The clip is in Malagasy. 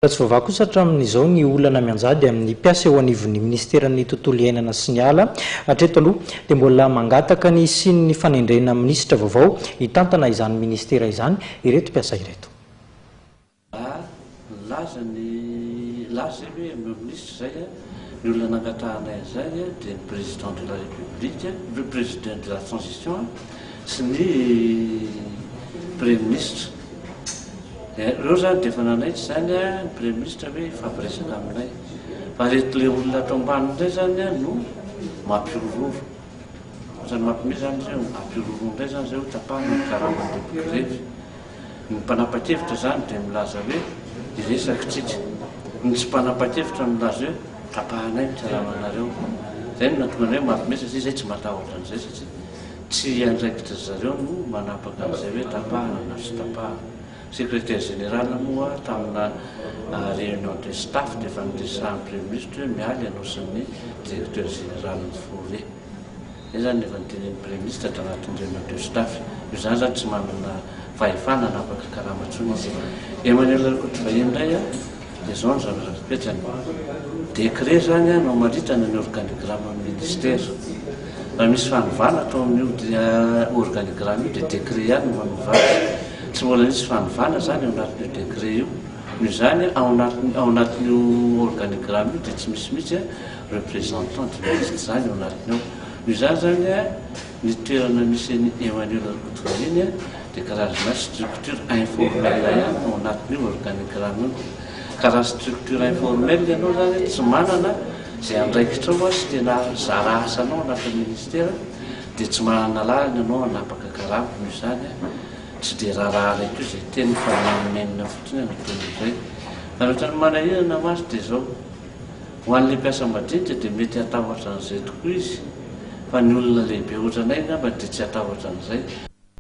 Raha tsy voavaha kosa hatramin'izao ny olana mianjady amin'ny mpiasa eo anivon'ny minisiteran'ny Tontolo iainana sy ny ala, hatreto aloha dia mbola mangataka ny hisian'ny fanendrena minisitra vaovao hitantana izany minisitera izany ireto mpiasa ireto. Raha nilaza ny nilaza izay hoe omeo minisitra izay, ny olona nangatahanay an'izay dia ny président de la république, le président de la transition sy ny praiminisitra. Ireo izany dia efa nanaitra izany ny Praiminisitra hoe hifampiresaka aminay. Fa ireto ilay olona ato ambany indray izany no mampihorohoro. Ohatran'ny mampiomehy izany izy hoe hampihorohoro indray izany izay hoe tapahana ny karaman'ireo mpigrevy. Ny mpanapa-kevitra izany dia milaza hoe hiresaka isika. Ny tsy mpanapa-kevitra milaza hoe tapahanay ny karamanareo. Izay no nahatonga anay hoe mampiomehy satria izahay tsy matahotra an'izay satria Tsy andraikitry zareo no manapaka an'izay hoe tapahana na tsy tapahana. Secrétaire général moa tamina réunion de staff dia efa niresahan'ny Premier ministre hoe miala ianao sy ny directeur général ny forêt. Izay izany no efa notenenin'ny Premier ministre tanatin'ny réunion de staff. Io izany izany tsy manana fahefana hanapaka karama intsony izy. Emmanuel Rakotovahiny indray an! Dia izao ny zavatra fipetrany. Décret izany no amaritana ny organigramme amin'ny ministère. Raha misy fanovana atao amin'io organigramme io dia décret ihany no manova azy. Tsy mbola nisy fanovana izany ao anatin'io décret io. Noho izany ao anatin'ny ao anatin'io organigramme io dia tsy misy mihitsy représentant du ministre izany ao anatiny ao. Noho izany izany ny toerana misy an'i Emmanuel Rakotovahiny dia karazana structure informelle ihany ao anatin'io organigramme io. Ka raha structure informelle ianao izany tsy manana izay andraikitrao sy tena zara asanao anatin'ny ministera dia tsy manana lalana ianao hanapaka karama. Noho izany tsy dia raharahanay koa izay teny fa menomenona fotsiny no ataon'izay. Fa ny ohatran'ny manahirana mantsy dia izao. Ho an'ilay mpiasa madinika dia mety hatahotra an'izay tokoa izy, fa ny olona lehibe ohatranay angamba dia tsy hatahotra an'izay.